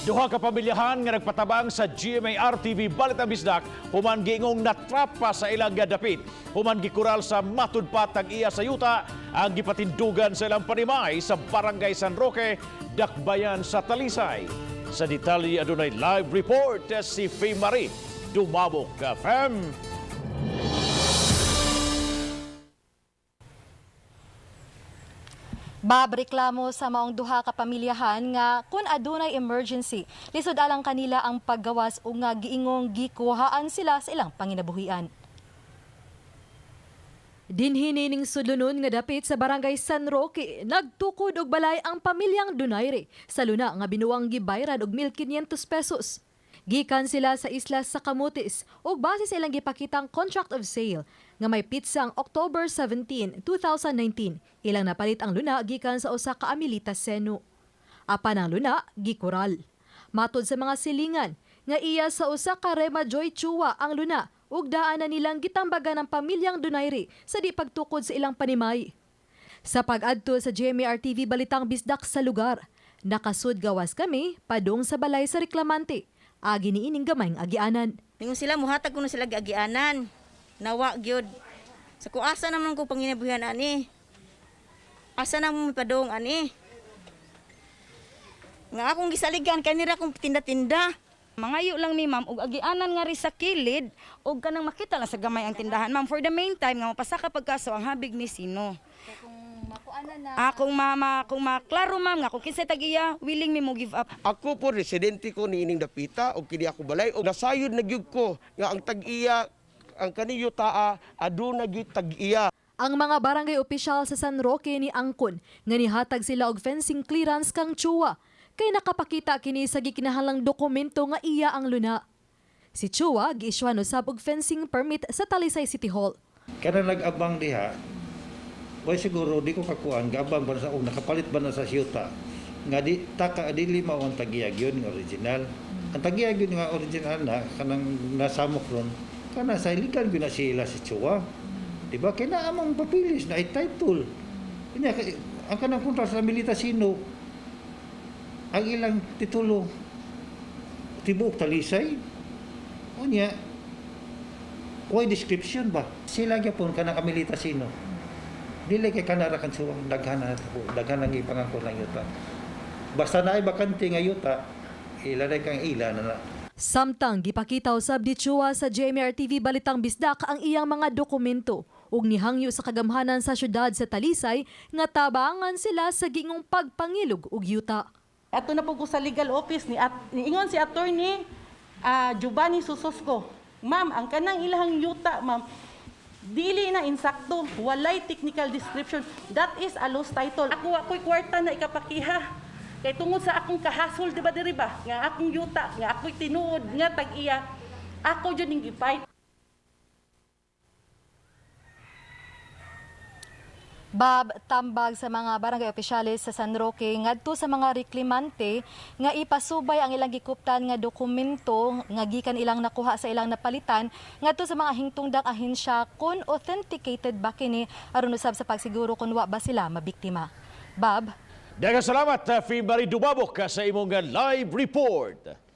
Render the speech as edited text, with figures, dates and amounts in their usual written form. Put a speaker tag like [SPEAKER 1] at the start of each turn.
[SPEAKER 1] Duha ka pamilyahan nga nagpatabang sa GMA RTV Balitang Bisdak human giingong natrapa sa ilang dapit human gikural sa matud pa tag-iya sa yuta ang gipatindugan sa ilang panimay sa Barangay San Roque, Dakbayan sa Talisay. Sa detalye, adunay live report si Faye Marie Dumabok. Fem.
[SPEAKER 2] Bab, reklamo sa maong duha ka pamilyahan nga kung adunay emergency, lisod alang kanila ang paggawas ug nga giingong gikuhaan sila sa ilang panginabuhian. Dinhi ning sudlonon nga dapit sa Barangay San Roque, nagtukod og balay ang pamilyang Donaire sa luna nga binuang gibayran og 1,500 pesos. Gikan sila sa isla sa Camotes ug base sa ilang gipakitang contract of sale nga may pitsa ang October 17, 2019, ilang napalit ang luna gikan sa usa ka Amelita Seno. Apan ang luna, gikural. Matod sa mga silingan, nga iya sa usa ka Rema Joy Chua ang luna ug daan na nilang gitambagan ang pamilyang Donaire sa di pagtukod sa ilang panimay. Sa pag-adto sa GMA RTV Balitang Bisdak sa lugar, nakasud gawas kami padung sa balay sa reklamante. Agi ni ining gamayng agianan.
[SPEAKER 3] Ningon sila muhatag kuno sila giagianan. Nawa gyud. Sa ko asa naman ko panginabuhian ani. Asa na mo mipadong ani. Nga akong gisaligan kanira akong tinda-tinda.
[SPEAKER 4] Mangayo lang mi, ma'am, og agianan nga ri sa kilid og kanang makita lang sa gamay ang tindahan, ma'am, for the meantime nga mapasaka pagkaso ang habig ni sino. Kung mama, kung maklaro, ma'am, nga kung kinsay tag-iya, willing mi mo give up.
[SPEAKER 5] Ako po, residente ko ni ining dapita og kini ako balay og nasayod na gyud ko nga ang tag-iya ang kaniyo taa aduna gyud tag-iya.
[SPEAKER 2] Ang mga barangay opisyal sa San Roque ni angkon nga nihatag sila og fencing clearance kang Chua kay nakapakita kini sa gikinahanglang dokumento nga iya ang luna. Si Chua giisyuhan usab og fencing permit sa Talisay City Hall.
[SPEAKER 6] Kana nag-abang diha, way siguro di ko kakuan, gaabang ba na sa og nakapalit ba na sa siyuta nga di taka dili mao ang tagiyag yun nga original. Ang tagiyag yun nga original na kanang nasamok ron kana sa illegal gyud na sila si Chua. Di ba kay naa among papilis na title. Nya ang kanang kontra sa Milita Sino, ang ilang titulo tibuok Talisay. Unya way description ba? Sila gyapon kanang Amelita Sino. Dili kay kanara kan suwang daghan na daghan ang ipangako ng yuta. Basta naay bakante nga yuta, ila na kang ila na na.
[SPEAKER 2] Samtang gipakita usab ni Chua sa GMA RTV Balitang Bisdak ang iyang mga dokumento ug nihangyo sa kagamhanan sa syudad sa Talisay nga tabangan sila sa gingong pagpangilog og yuta.
[SPEAKER 7] Ato na po ko sa legal office ni at niingon si Attorney Giovanni Susosco. Ma'am, ang kanang ilahang yuta, ma'am, dili na insakto, walay technical description. That is a lost title. Ako ako'y kwarta na ikapakiha. Kay tungod sa akong kahasol, di ba diri ba? Nga akong yuta, nga ako'y tinuod, nga tag-iya. Ako jud ning gifight. Bab, tambag sa mga barangay opisyales sa San Roque ngadto sa mga reklamante nga ipasubay ang ilang gikuptan nga dokumento nga gikan ilang nakuha sa ilang napalitan ngadto sa mga hingtungdang ahensya kung authenticated ba kini aron usab sa pagsiguro kung wa ba sila mabiktima. Bab.
[SPEAKER 1] Daghang salamat, Faye Marie Dumabok, sa imong live report.